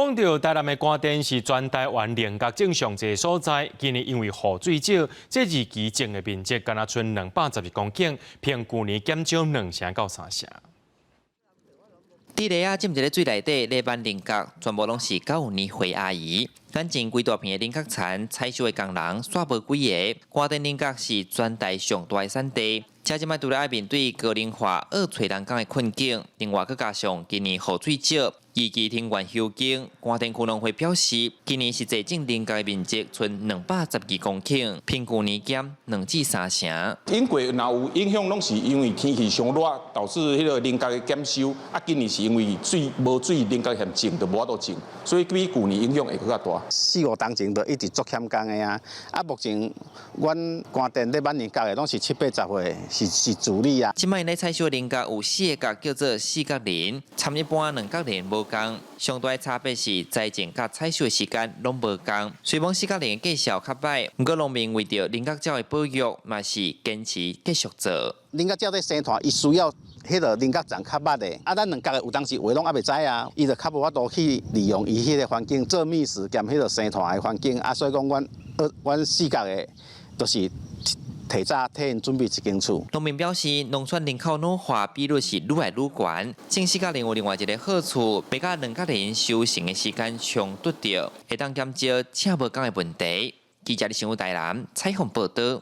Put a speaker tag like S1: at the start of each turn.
S1: 講到台南的官田是全台灣菱角種上濟所在，今年因為雨水少，這二期種的面積干焦賰212公頃，比舊年減少2成到3成。
S2: 佇螺仔浸佇咧水內底咧挽菱角，全部攏是95年歲阿姨。眼前規大片的菱角田，採收的工人煞無幾个。官田菱角是全台上大的產地，這這擺除了愛面對高齡化、僫揣人工的困境，另外閣加上今年雨水少，二期庭園休耕。官田區農會表示，今年實際種菱角的面積賰212公頃，比舊年減2至3成。
S3: 頂過若有影響，攏是因為天氣傷熱，導致彼个菱角的減收。啊，今年是因為水無水，菱角嫌種就無法度種，所以比舊年影響會閣較大。
S4: 四五冬前就一直足欠工的啊！啊，目前阮官田咧挽菱角的攏是七八十歲，是主力啊。
S2: 這擺咧採收菱角有四个角，叫做四角菱，參一般兩角菱無仝。上大的差別是栽種佮採收的時間攏無仝。雖罔四角菱的果效較䆀，毋過農民為著菱角蕉的保育，嘛是堅持繼續做。
S4: 菱角蕉咧生湠，伊需要彼个菱角欉較密的，啊，咱兩角的有當時話攏猶未知啊，伊就較無法度去利用伊彼个環境做覓食兼彼个生湠的環境，啊，所以講阮四角的，就是提早替𪜶準備一間厝。
S2: 農民表示，農村人口老化比率是愈來愈懸。種四角菱有另外一个好處，袂佮兩角菱收成的時間衝突著，會當減少請無工的問題。記者李新武台南採訪報導。